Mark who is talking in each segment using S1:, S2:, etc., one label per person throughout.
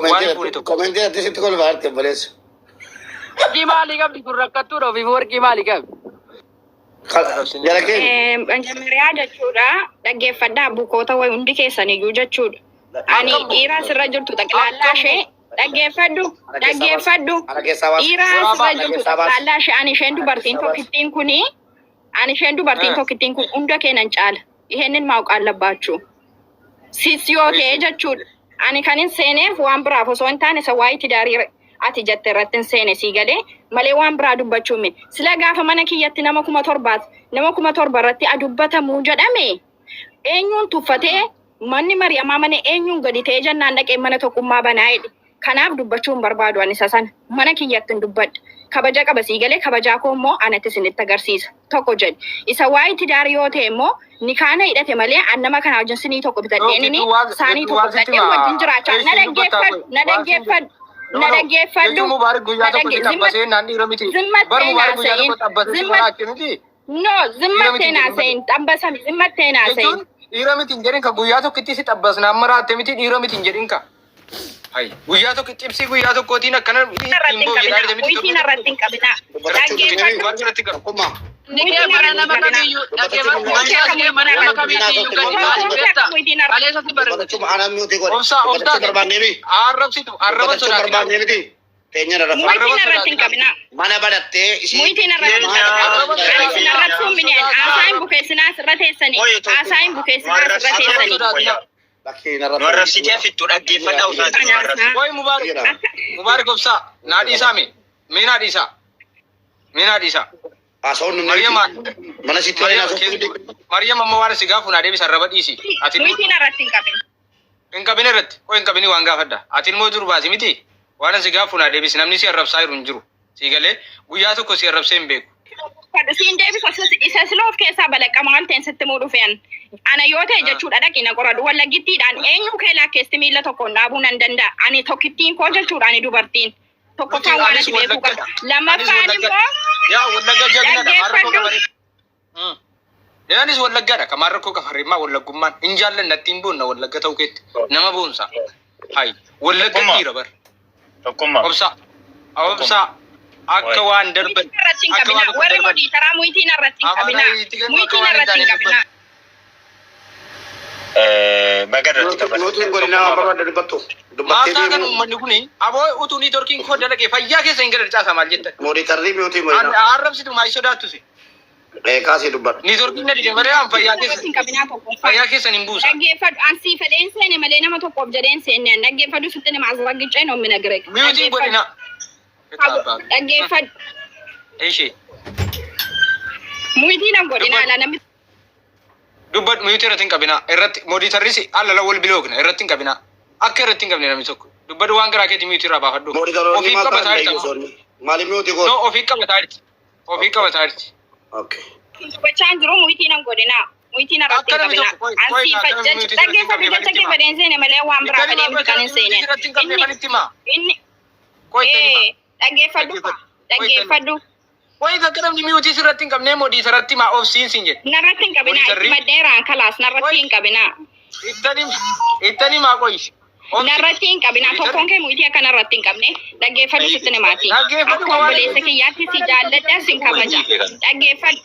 S1: Waan hin fuune tokko.
S2: Commentii irratti sitti kolfaa jirti obboleessa.
S3: Warqii maalii qabdi kun rakkattuudha ofiif warqii maalii qabdi?
S2: Jara keenya.
S4: መጀመሪያ jechuudha dhaggeeffadhaa bukoota wayi hundi keessaniyyuu jechuudha. Ani dhiira asirra jirtu xaqlaallaa ishee dhaggeeffadhu dhaggeeffadhu
S2: Ana keessaa baas.
S4: dhiira asirra
S2: Ana
S4: jirtu
S2: keessaa baas.
S4: xaqlaallaa ishee ani isheen dubartiin tokkittiin kuni ani isheen dubartiin tokkittiin kun hunda keenan caala. ይሄንን ማወቅ አለባችሁ። Sis yoo ta'e jechuudha. Ani kan hin seeneef waan biraaf osoo hin taane isa waa'ee tidaarii ati jette irratti hin seene sii galee malee waan biraa dubbachuu miti. Sila gaafa mana kiyyatti nama 7,000 nama 7,000 irratti adubbatamuu jedhame eenyuun tuffatee manni mari'amaa mana eenyuun gadi ta'ee jennaan dhaqee mana tokkummaa banaa jedhe. Kanaaf dubbachuu hin barbaadu ani isa sana. Mana kiyyatti hin dubbadha. Kabaja qaba sii galee kabajaa koo immoo anatti isinitti agarsiisa. Tokko jedhe. Isa waa'ee tidaarii yoo ta'e immoo nikaana hidhate malee an nama kana wajjin sinii tokko bitadheen inni saanii tokko bitadhee wajjin jiraachaa. Na dhaggeeffadhu, na dhaggeeffadhu, na dhaggeeffadhu.
S1: Jechuun Mubaarik guyyaa
S4: Na
S1: tokko si
S4: dhagge-
S1: xabbasee naan dhiira miti. Bar
S4: Zimmattee
S1: Mubaarik guyyaa
S4: naasa'in.
S1: tokko xabbasee si
S4: Zimmat
S1: maraache miti.
S4: no
S1: Dhiira miti
S4: zimmattee
S1: hin jedhin malee.
S4: naasa'in xabbasami zimmattee naasa'in.
S1: Jechuun dhiira miti hin jedhin ka guyyaa tokkotti si xabbasnaan maraatte miti dhiira miti hin jedhin ka. Hayi guyyaa tokko cibsii guyyaa tokkootiin akkana
S4: Irratti
S1: ittiin
S4: hin
S1: boo'u jedhaa
S4: qabinaa.
S1: jirti miti
S4: Wiitiin
S1: tokko
S4: irratti hin qabinaa.
S2: Dubbachuu
S4: Dhaggeeffadhu.
S1: Mubaarik irratti qabu.
S2: Tokkummaa.
S3: Nikee mana nama kamiiyyuu dhaggeeffadhu. Manni kee mana nama kamiiyyuu gadi baasi beekta. Kaleessa si barreessa.
S2: Dubbachuu anaan mute godhe.
S1: Obsaa obsaa
S2: Dubbachuu barbaannee miti.
S1: arrabsitu arraba
S2: Dubbachuu
S1: sodaatina.
S2: barbaannee miti. Teenya irra
S4: Muitiin
S1: Arraba
S4: irratti hin
S1: sodaatina.
S4: qabinaa.
S2: Mana banattee ishii.
S4: Muitiin irratti hin qabinaa. Ani sin arrabsuun mineen haasaa hin bukeessinaa asirra teessanii. Haasaa hin bukeessinaa asirra
S1: Arraba
S4: teessanii.
S1: sodaatina.
S2: Bakkee narra.
S5: Nu arrabsitee fittu dhaggeeffadhaa usaati nu arrabsite.
S1: Qoy Mubaarik Mubaarik obsaa naa dhiisaa mee mee naa dhiisaa mee naa dhiisaa.
S2: Haasawuun nu
S1: Maryam
S2: mana sitti waliin
S1: Maryam
S2: haasawuun
S1: Maryam amma waan si gaafu naa deebisa arraba dhiisi. Ati immoo
S4: Muitiin irratti hin qabin.
S1: hin qabin irratti qoy hin qabini waan gaafadha. Ati immoo dur baasi miti waan si gaafu naa deebisi namni si arrabsaa jiru hin jiru. Si galee guyyaa tokko si arrabsee hin beeku.
S4: Siin deebisa isa siloo of keessaa balaqqama waan ta'een sitti muu dhufeen. Ana yoo ta'e jechuudha dhaqi na qoradhu wallagittiidhaan eenyu kee lakkeessi miila tokkoon dhaabuu nan danda'a. Ani tokkittiin koo jechuudha ani dubartiin. Tokkoffaan waan
S1: Anis
S4: ati beekuu qabda.
S1: wallaggadha. Anis
S4: Lammaffaan
S1: wallaggadha.
S4: immoo
S1: Yaa wallagga jagnadha. Maal rakkoo
S4: dhaggeeffadhu.
S1: qabaree? Anis wallaggaadha. Kan maal rakkoo qabaree? Maa wallaggummaan hin jaallanne natti hin boonna wallagga ta'uu keetti nama boonsa. Hayi wallagga
S5: Tokkummaa.
S1: dhiira bar.
S5: Tokkummaa.
S1: Obsaa. Obsaa. Akka waan darban.
S4: Muitiin irratti hin
S1: Akka waan
S4: qabinaa.
S1: tokko
S4: Warri
S1: darban.
S4: moditaraa muitiin irratti hin
S1: Afaan
S4: qabinaa.
S1: itti kennu akka
S4: Muitiin
S1: waan hin
S4: irratti hin
S1: taane
S4: qabinaa.
S5: Baga irratti qabate.
S2: Nuti godina waan barbaadde dubbattu.
S1: Maaf
S2: Dubbattee
S1: taatan
S2: deemuu.
S1: uummanni kuni aboo utuu networkiin koo dalagee fayyaa keessa hin galan caasaa maal jettan?
S2: Monitorri mute godina.
S1: Arrabsitu maal sodaattusi?
S2: Kaasii dubbadhu.
S1: Networkiin na dide malee an fayyaa
S4: Irratti
S1: keessa
S4: hin qabinaa tokkoffaan.
S1: fayyaa keessan hin buusa.
S4: Dhaggeeffadhu. An sii fedheen seene malee nama tokkoof jedheen seenne. An dhaggeeffadhu sitti nama as raggicee noomina girek.
S1: Mute godina.
S4: Dhaggeeffadhu.
S1: Ishee.
S4: Muitiin an godhinaa ala namni
S1: Dubbadhu mute irratti hin qabinaa. Irratti monitorris alala wal bilookna irratti hin qabinaa. Akka irratti hin qabne namni tokko. Dubbadhu waan garaa keetii mute irraa baafadhu.
S2: Monitoroonni
S1: Ofii
S2: maal
S1: qabataa
S2: ta'an
S1: jirti.
S2: deeggarsoonni? Maaliif mute
S1: No
S2: godhu?
S1: ofii qabataa jirti. Ofii qabataa jirti.
S2: Okay.
S4: dubbachaa hin jiru muitiin an godhinaa. Muitiin irratti
S1: Akka
S4: hin
S1: namni
S4: qabinaa.
S1: tokko qoy
S4: An
S1: qoy
S4: sii
S1: akka namni mute irratti hin
S4: dhaggeeffadhu
S1: qabne
S4: jecha
S1: kan itti
S4: kee
S1: himaa.
S4: fedheen seene malee waan biraa
S1: Itti
S4: fedhee
S1: himaa
S4: miti kan
S1: akka
S4: hin
S1: namni mute
S4: seene.
S1: irratti hin qabne
S4: Inni
S1: kan itti himaa.
S4: inni
S1: Qoy itti himaa.
S4: dhaggeeffadhu
S1: Dhaggeeffadhu. Qoy itti himaa.
S4: dhaggeeffadhu.
S1: Qoy akka namni mute irratti hin qabne monitorratti himaa obsiin siin jedhe.
S4: Narratti hin qabinaa itti
S1: Monitorri
S4: maddeeraan kalaas narratti
S1: qoy
S4: hin qabinaa.
S1: ittan himaa qoy. Obsi.
S4: Narratti hin qabinaa
S1: Monitorri
S4: tokkoon kee muitii akka narratti hin qabne dhaggeeffadhu sitti himaati.
S1: dhaggeeffadhu
S4: Akka
S1: waan
S4: obboleessa kiyyaatti si jaalladha sin kabaja. Dhaggeeffadhu.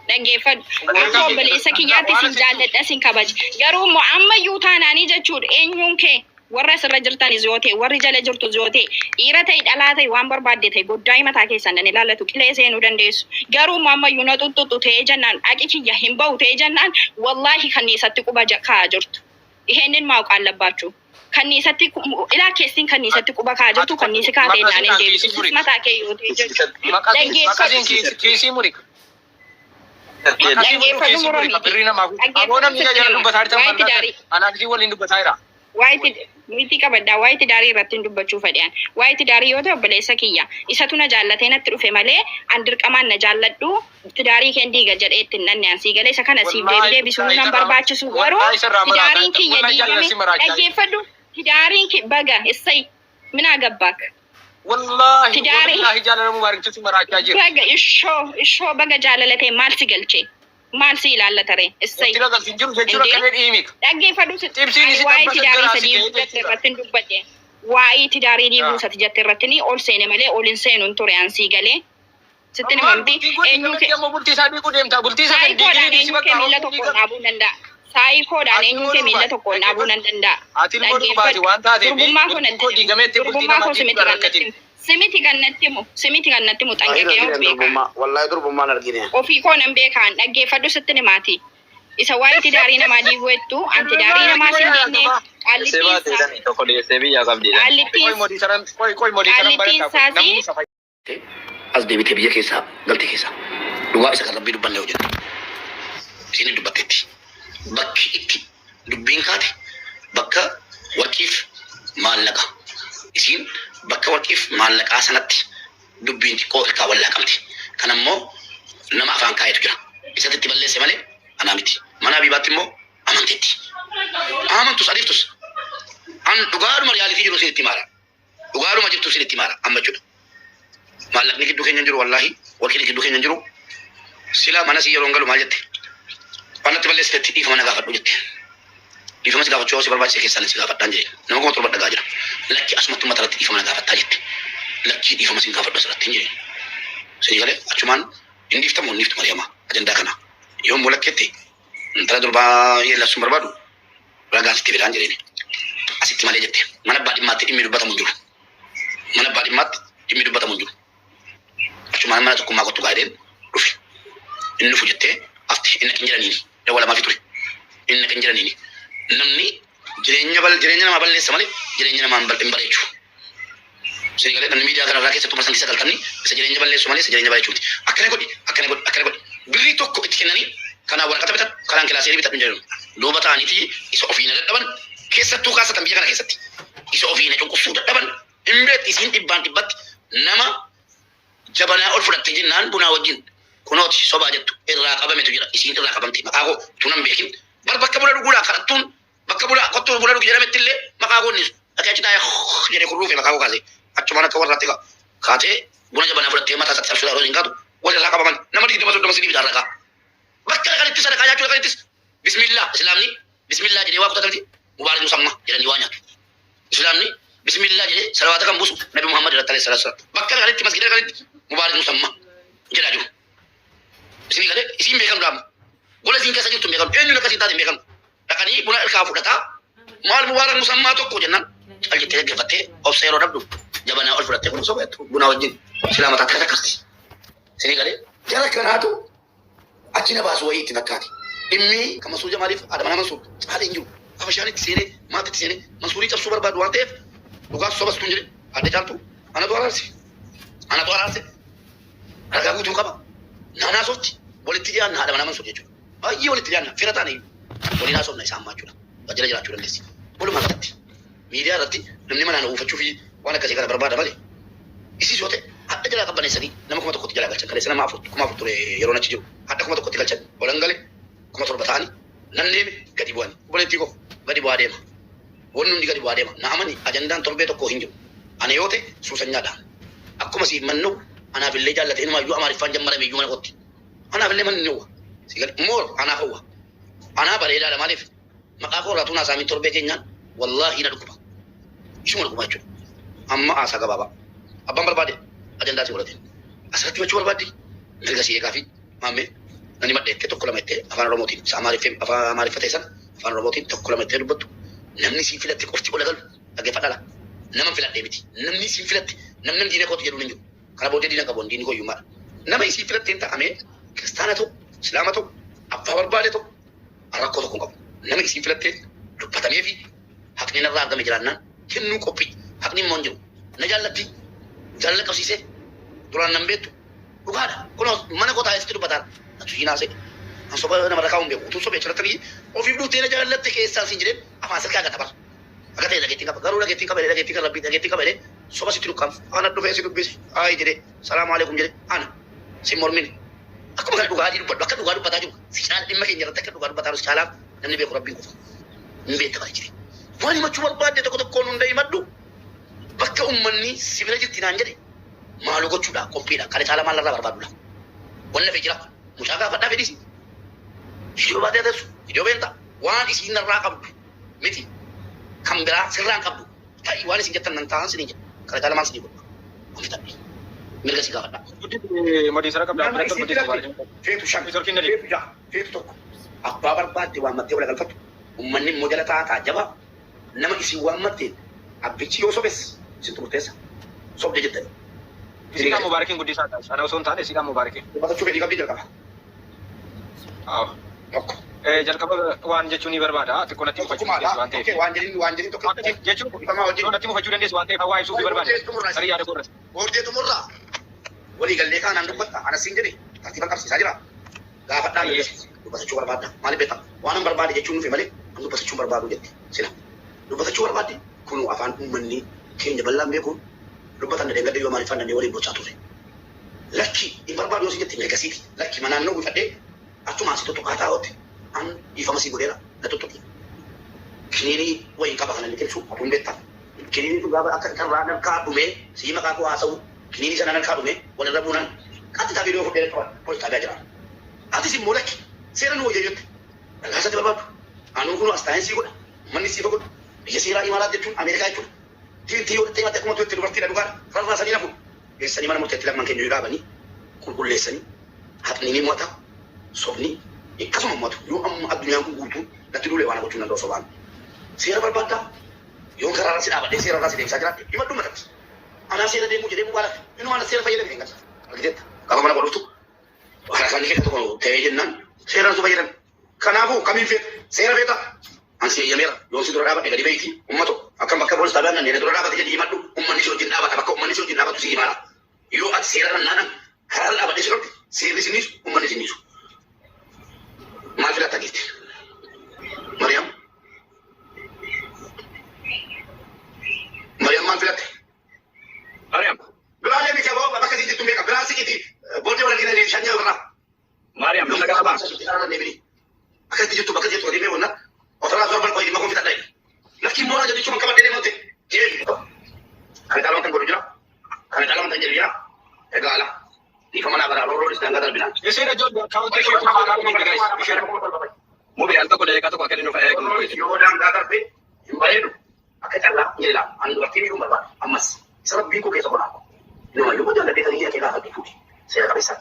S4: Dhaggeeffadhu. Akka obboleessa kiyyaatti sin jaalladha sin kabaja. Garuu immoo ammayyuu taanaanii jechuudha eenyuun kee warra asirra jirtanis yoo ta'e warri jala jirtus yoo ta'e dhiira ta'e dhalaa ta'e waan barbaadde ta'e goddaa mataa keessan nan ilaallatu qilee seenuu dandeessu. Garuu immoo ammayyuu na xuxxuxxu ta'ee jennaan dhaqi kiyya hin ba'u ta'ee jennaan wallaahi kanniisatti quba kaa'aa jirtu. ይሄንን ማወቅ አለባችሁ። Kanniisatti ilaa keessin kanniisatti quba kaa'aa jirtu
S1: Ati
S4: kanniisi kaatee naan hin
S1: maqasiidhaan
S4: deebisu.
S1: kiisii muri.
S4: Mataa kee yoo ta'e jechuudha.
S1: Maqasiin
S4: Dhaggeeffadhu.
S1: kiisii muri. Maqasii fudhu
S4: Dhaggeeffadhu
S1: kiisii muri.
S4: muramiiti.
S1: Birrii namaa fuudhu. Aboo
S4: Dhaggeeffadhu
S1: namni
S4: sitti
S1: jala
S4: hima.
S1: dubbataa jirtan
S4: Waa'ee
S1: maal taatan?
S4: tidaarii.
S1: Anaaf isii waliin dubbataa jira.
S4: Waa'ee miti qabaddaa waa'ee tidaarii irratti hin dubbachuu fedhan. Waa'ee tidaarii yoo ta'e obboleessa kiyya. Isatu na jaallatee natti dhufe malee an dirqamaan na jaalladhu tidaarii keen diiga jedhee ittiin nanne an sii galee isa kana siif deebi
S1: Wallaahi
S4: deebisuu
S1: wallaahi
S4: nan
S1: isarraa
S4: barbaachisu garuu
S1: wallaahi isarraa maraataa
S4: tidaariin
S1: jirta.
S4: kiyya
S1: Wallaahi jaalala
S4: diigame
S1: si maraachaa jirta.
S4: dhaggeeffadhu tidaariin ki baga issay minaa gabbaak
S1: Wallaahi
S4: tidaarii
S1: wallaahi jaalala mubaariktu si maraachaa jira.
S4: baga ishoo ishoo baga jaalalatee maal si galche Maal si ilaallata ree? Issay.
S1: Itti dhagalti hin jiru jechuudha
S4: Indee?
S1: akka dhiimika.
S4: Dhaggeeffadhu si
S1: Cimsiin
S4: ani
S1: isi
S4: waa'ee
S1: xabbasa
S4: tidaarii
S1: garaa si
S4: sadii
S1: ga'ee
S4: jette
S1: jechuudha.
S4: irratti hin dubbadhe. Waa'ee tidaarii
S1: Yaa.
S4: diiguu isati jette irratti ni ol seene malee ol hin seenu hin ture ansii galee. Sitti ni
S1: Maal
S4: mamti
S1: bultiin kun
S4: eenyu
S1: diigamatti
S4: kee
S1: ammoo bultii isaa diiguu deemta. Bultii isaa kan
S4: saayikoodhaan
S1: diiginii dhiisi
S4: eenyu kee
S1: bakka
S4: miilla
S1: hawwii
S4: tokkoon
S1: diiga.
S4: dhaabuu danda'a. Saayikoodhaan
S1: Ati
S4: eenyu
S1: ilmoo
S4: kee miilla
S1: durbaati.
S4: tokkoon dhaabuu nan danda'a.
S1: Ati ilmoo durbaati
S4: Dhaggeeffadhu.
S1: waan taateef
S4: Durbummaa koo
S1: bultiin
S4: natti
S1: koo
S4: himu.
S1: diigameetti bultii
S4: Durbummaa
S1: namaa
S4: koo simiti
S1: diiguudhaan
S4: kan natti
S1: rakkatin.
S4: himu. Simiti kan natti himu. Simiti kan natti himu.
S2: Hin
S4: Xanqaqee of
S2: argine
S4: beekaa.
S2: durbummaa. Wallaahi durbummaan argine.
S4: Ofii koo nan beekaan dhaggeeffadhu sitti himaati. Isa waa'ee tidaarii namaa diiguu jettu an tidaarii namaa sin diigne
S6: Deessee baatee
S4: qaallittiin
S6: dhani tokko deessee biyyaa qabdi dhani.
S1: Qoy
S4: qaallittiin
S1: modii saran qoy qoy modii saran
S4: qaallittiin
S1: bareedaa qoy namni
S4: isaati
S1: isa fayyada.
S2: As deebitee biyya keessaa galte keessaa. Dhugaa isa kan rabbii dubbanne hojjette. Isin dubbatteetti. Bakki itti dubbiin kaate bakka warqiif maallaqa. Isiin bakka warqiif maallaqaa sanatti dubbiin xiqqoo ilkaa wallaaqamti. Kanammoo nama afaan kaayetu jira. Isatti itti balleesse malee anaa miti. Mana Habiibaatti immoo amanteetti. Amantus adiiftus. An dhugaadhuma reality jiru isin itti maara. Dhugaadhuma jirtu isin itti maara amma jechuudha. Maallaqni gidduu keenya hin jiru wallaahi. Warqiin gidduu keenya hin jiru. Sila mana si yeroo galu maal jette? Waan natti balleessitetti dhiifama na gaafadhu jette. Dhiifama si gaafachuu yoo si barbaachise keessaan si gaafadhaan jedhe. Nama 7,000 dhagaa jira. Lakki asumatti uummata irratti dhiifama na gaafattaa jette. Lakkii dhiifama sin gaafadhu asirratti hin jedhe. Isin galee achumaan hin dhiiftamu hin dhiiftu Mariyamaa ajandaa kana. Yoo immoo lakkeette intala durbaa yeellasuun barbaadu ragaan sitti fidaan jedheen. Asitti malee jette. Mana abbaa dhimmaatti dhimmi dubbatamu hin jiru. Mana abbaa dhimmaatti dhimmi dubbatamu hin jiru. Achumaan mana tokkummaa kottu gaadheen dhufe. Inni dhufu jettee afte inni kan jedhaniini. Dawwa fi ture. Inni kan jedhaniini. Namni jireenya bal jireenya namaa balleessa malee jireenya namaa hin bareechu. Isin galee namni miidiyaa kanarraa keessattuu 90% isa jireenya balleessu malee isa jireenya bareechuu miti. Akkana godhi akkana godhi akkana godhi. Birrii tokko itti kennanii kanaan waraqata bitadhu kanaan kilaaseerii bitadhu hin jedhamu. Duuba ta'aniiti isa ofii na dadhaban keessattuu kaasatan biyya kana keessatti. Isa ofii na cunqursuu dadhaban hin beekti isiin dhibbaan dhibbatti nama jabanaa ol fudhattee jennaan bunaa wajjin kunooti sobaa jettu irraa qabametu jira isiin irraa qabamte maqaa koo utuu nan beekin bar bakka buna dhuguudhaa kadhattuun bakka buna kottuu buna dhugi jedhametti illee maqaa koo innis dhaqee achi taa'ee jedhee kurruufe maqaa koo kaasee achumaan akka warraatti kaatee buna jabanaa fudhattee mataa isaatti cabsuudhaa yeroo hin kaatu wal irraa qabaman nama 20 30 sidii bitaa ragaa bakka dhaqanittis sadaqaa nyaachuu dhaqanittis bismillah islaamni bismillah jedhee waa kutatamti mubaarak musamma jedhanii waa nyaatu. Islaamni bismillah jedhee salawaata kan buusu Nabi Muhammad irratti alayhi salaatu wassalaam. Bakka dhaqanitti masgida dhaqanitti mubaarak musamma jedhaa jiru. Isinii galee isiin beekamtu amma. Gola isiin keessa jirtu hin beekamtu. Eenyuun akkasiin taate hin beekamtu. Dhaqanii buna ilkaa fudhataa maal mubaarak musammaa tokko jennaan cal jettee dhaggeeffattee obsa yeroo dhabdu jabanaa ol fudhattee kun soba jettu bunaa wajjin silaa mataatti kakakasti. Isinii galee jara kanaatu achi na baasu wayii itti fakkaate. Dhimmi kan Mansuur Jamaaliif haadha manaa Mansuur caalee hin jiru. Habashaan itti seenee maatti itti seenee Mansuurii cabsuu barbaadu waan ta'eef dhugaas sobas tun jedhe adda caaltu anatu araarse. Anatu araarse. Ragaa guutuu qaba. Naanaa softi walitti dhiyaanna haadha manaa Mansuur jechuudha. Baay'ee walitti dhiyaanna fira taane iyyuu waliin haasofna isaan maachuudha. Waajjira jiraachuu dandeessi. Walumaa galatti miidiyaa irratti namni manaan uffachuu fi waan akkasii kana barbaada malee isis yoo ta'e hadha jalaa qabbaneessanii nama 1000tti jalaa galchan kaleessa nama 4 4,000 ture yeroon achi jiru hadha 1000tti galchan olan gale 7,000 ta'anii nan deeme gadi bu'anii obboleettii koo gadi bu'aa deema wanni hundi gadi bu'aa deema na amani ajandaan torbee tokko hin jiru ana yoo ta'e suusanyaadha akkuma siif mannuu anaaf illee jaallate inumaayyuu amaariffaan jammarame iyyuu mana kootti anaaf illee manni hawwa si gadi moor anaaf hawwa anaa bareedaadha maaliif maqaa koo irraa tunaa saamiin torbee keenyaan wallaahi na dhukkuba isuma dhukkuba jechuudha amma haasaa gabaabaa abbaan barbaade ajandaa si godhate asirratti himachuu barbaaddi mirga si eegaa fi maammee nani madda jettee tokko lama jettee afaan oromootiin isa amaariffee afaan amaariffa ta'e sana afaan oromootiin tokko lama jettee dubbattu namni siin filatte qofti ola galu dhaggeeffadhaa nama filadhee miti namni siin filatte namni diina kootu jedhuun hin jiru kana booddee diina qabu diinni koo iyyummaadha nama isii filatteen ta'amee kiristaana ta'u islaama ta'u abbaa barbaade ta'u rakkoo tokko hin qabu nama isiin filattee dubbatamee fi haqni narraa argame jiraannaan kennuu qophii haqni immoo hin jiru na jaallatti jaalala qabsiisee duraan nan beektu dhugaadha kunoo mana koo taa'ee sitti dubbataa natu siin haasa'e an soba nama rakaa hin beeku utuu sobee achirratti biyyi ofiif dhuftee na jaallatte keessaan siin jedheen afaan sirkaa gata bar akka ta'e dhageettiin qaba garuu dhageettiin qaba jedhee dhageettiin kan rabbii dhageettiin qaba jedhee soba sitti dukkaam ana dhufee si dubbise ayi jedhee salaamu alaikum jedhee ana si mormine akkuma kana dhugaa dubbadhu akka dhugaa dubbataa jiru si caala dhimma keenya irratti akka dhugaa dubbataa jiru si caalaaf namni beeku rabbiin qofa hin beekta bara jire waan himachuu barbaadde tokko tokkoon hunda himadhu bakka ummanni si bira jirti naan jedhe maaloo gochuudha qophiidha kana caala maal irraa barbaadudha wanna fe jira mucaa gaafadhaa fedhisi Viidiyoo baatee teessu viidiyoo beekta waan isiin irraa qabdu miti kan biraa sirraan qabdu ta'i waan isin jettan nan ta'an sinin jedha. Kana caala maal sinii godha? Kun fixadhe. Mirga si gaafadha.
S1: Madiisara qabda.
S2: Nama isin filatte feetu shan, feetu jaha, feetu tokko. Abbaa barbaadde waammattee wal galfattu. Uummanni immoo jala taataa jaba. Nama isin waammatteen abbichi yoo sobes isintu murteessa. Sobde jettani.
S1: Isiidhaan Mubaarakiin guddisaa ta'a. Ana osoo hin taane isiidhaan Mubaarakiin.
S2: Dubbatachuu fedhii qabdii jalqaba. Tokko.
S1: Jalqaba waan jechuun ni barbaada. Xiqqoo natti mufachuu dandeessu waan ta'eef.
S2: Okey, waan jedhin waan jedhin tokko.
S1: Jechuun natti mufachuu dandeessu waan ta'eef waa ibsuuf ni barbaada. Tarii yaada koo irratti.
S2: Booddee xumurraa walii gallee kaanaan dubbatta. Ana siin jedhe tartiiban qabsiisaa jira. Gaafadhaa dubbachuu barbaadda. Maaliif beektaa? Waan hin barbaade jechuun nufi malee an dubbachuu barbaadu jette. Sila dubbachuu barbaadde kunuu afaan uummanni keenya bal'aan beekuun dubbatan dhadhee gadda yoo maaliif fannannee waliin bochaa ture. Lakki hin barbaadu yoo si jette mirga siiti. Lakki manaan na uwwifadhee achumaan si tuttuqaa taa'utti an dhiifama sii godheera na tuttuqi. Kiniinii wayiin qaba kana liqimsu atuun beektaa. Kiniinii dhugaa akka carraa narkaa dhumee sii maqaa koo haasa'u kiniinii sana narkaa dhumee walirra buunan qaxxitaa viidiyoo fudhee qaban poolis xaabiyaa jira. Atis immoo lakki seera nu wayya jette. Dhagaa isatti barbaadu. Anuu kun as taa'een sii godha. Manni siifa godha. Biyya seeraa imaaraat jechuun Ameerikaa jechuudha. Tiintii yoo dhaqxee akkuma tuutti dubartiidha dhugaadha. Rarraasanii nafu. Geessanii mana murteetti lamman keenya yoo dhaabanii qulqulleessanii haqni ni mo'ata. Sobni akkasuma mo'atu. Yoo amma addunyaan kun guutuun natti duulee waan gochuun danda'u sobaan. Seera barbaaddaa. Yoon karaarra si dhaabadhee seera irraa si deemsaa jiraadhe himadhu matatti. Anaa seera deemuu jedhee mubaarak. Inuma ana seera fayyadame hin gata. Argiteetta. Gaafa mana godhuftu karaa isaanii keessa tokko ta'ee jennaan seeraan su fayyadame. Kanaafuu kamiin feeta? Seera feeta? An si eeyyameera. Yoon si dura dhaabadhe gadi beeyti. Ummatu akkam bakka poolis xaabiyaan nan dura dhaabate jedhi himadhu. Ummanni si wajjin dhaabata. Bakka ummanni si wajjin dhaabatu si himaara. Yoo ati seera nannaanan karaarra dhaabadhee si dhorke seerri si niisu ummanni si niisu. Maal filatta geette? Mariyaam. Mariyaam maal filatte?
S6: Mariam,
S2: Biraa deemi kaboo bakka si jirtu beeka. Biraa siqiti booddee wal argina shanyii irraa.
S6: Mariam, nu dhaga'ama.
S2: Akka itti jirtu bakka jirtu deemee wonna ofirraa zorban qoyi dhimma kun fixadha. Lafti mooraa jedhu jechuun qabadhee deemte. Jeemi. Kan caalaa wanta godhu jira. Kan caalaa wanta jedhu jira. Egaa ala. Dhiifama naa bara rooroo daangaa darbinaa.
S1: Isiidha ijoollee akkaawuntii ishee kun haaraa kun guys. Isheedha.
S6: Mube al tokko daqiiqaa tokko akka inni nuuf eegnu gooti.
S2: Yoo daangaa darbe hin bareedu. Akka callaa jedha. Ani dubartii miidhuun barbaada. Ammas isa rabbiin koo keessa godhaa. Nama yoo jaalladhee tarii kee gaafa fuuti. Seera qabeessa.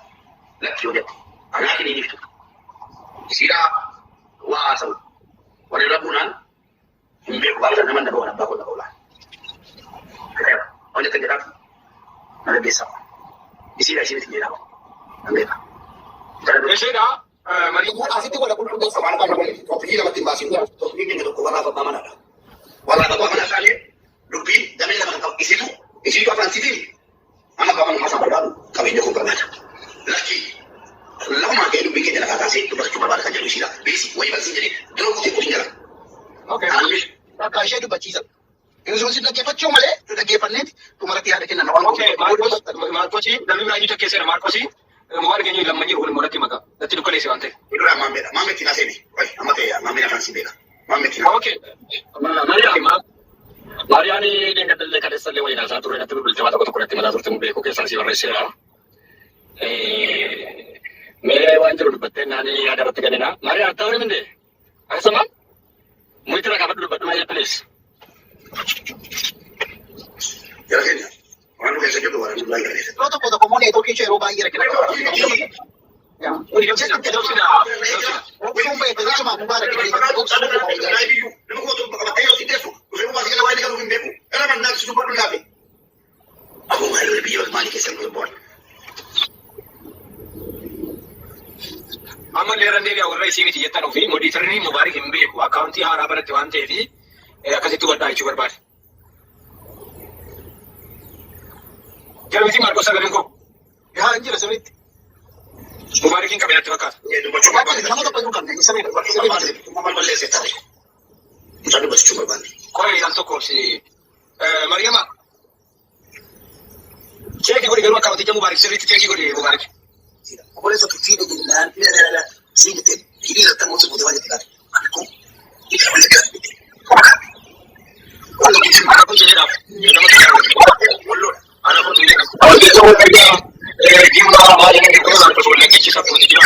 S2: Lakki yoo jette. Anaa kiniiniif tuttu. Isiidhaa waa haasa'u. Walirra buunaan hin beeku gaafa nama dhaga'u abbaa koo dhaga'u laala. Waan jettan jedhaaf na gaggeessaa. Isiidha isiin itti jedhaa. Nan beeka.
S1: Isiidha. Marii
S2: Asitti wala qulqulleessa waan qabu. Toppikii lamatti hin baasin. Toppikii keenya tokko warraaf abbaa manaadha. Warraaf abbaa manaa taanee dubbiin damee lama kan qabu. Isiitu isiitu afaan sitiin amma abbaa manummaa isaa barbaadu qabeenya kun barbaada. Lakki lafumaa ka'ee dubbiin keenya lafaa kaasee dubbachuu barbaada kan jedhu isiidha. Beesi wayii balsiin jedhee dura guutee guutiin jala.
S1: Okay.
S2: Aannis
S7: Bakka ishee dubbachiisa. Inni sun dhaggeeffachuu malee dhaggeeffanneeti dhumarratti yaada kennan waan
S1: Okay, Maarkos, Maarkosi, namni biraa eenyutu keesseera Maarkosi. Mubarak eenyu lamman jiru kun immoo natti maqaa. Natti dukkaneesse waan ta'eef.
S2: dura maammeedha. Maammeetti naa seene. Wayi amma ta'e maammeen afaan siin beeka. Maammeetti naa.
S1: Okay.
S6: Mariam, Mariam deeggartallee kaleessallee waliin haasaa turre natti bilbilte waan tokko tokko natti mataa turte beekuu keessan si barreesseera. Mee waan jiru dubbattee naanii yaada irratti kennina. Mariam, attawari minde? Akkasuma muyti irraa kaafadhu dubbadhu malee please.
S2: Jara keenya waan nu keessa jirru waan nu baay'ee keessa.
S7: Yeroo tokko tokko immoo neetwoorkii ishee yeroo baay'ee rakkina qaba. Obsuun beekte jechuudha Mubaarak obsuun
S1: Amma illee irra deebi'a warra isii miti jettan ofii modiitarri Mubaarik hin beeku akkaawuntii haaraa baratte waan ta'eef akkasitti hubadhaa jechuu barbaade. Jara miti Maarkos sagaleen koo
S7: Yaa hin jira sirriitti.
S1: Mubaarikiin qabe natti fakkaata.
S7: Nama tokko hin qabne sirriidha.
S1: Qoree al tokko si Mariyama cheekii godhi garuu akkaawunticha Mubaarik sirriitti cheekii godhi Mubaarik.
S2: Obboleessa fiidhe jennaan siin jettee hidhii irratti ammoo si guutee waan jette gaafate. Ani kun ija wal gaafate.
S1: Ana kun jedhaaf nama
S2: Walloodha.
S1: Ana kun jedhaaf. Jimmaa maal jedhamu kun Maarkos wallaggichi sabbooti jira.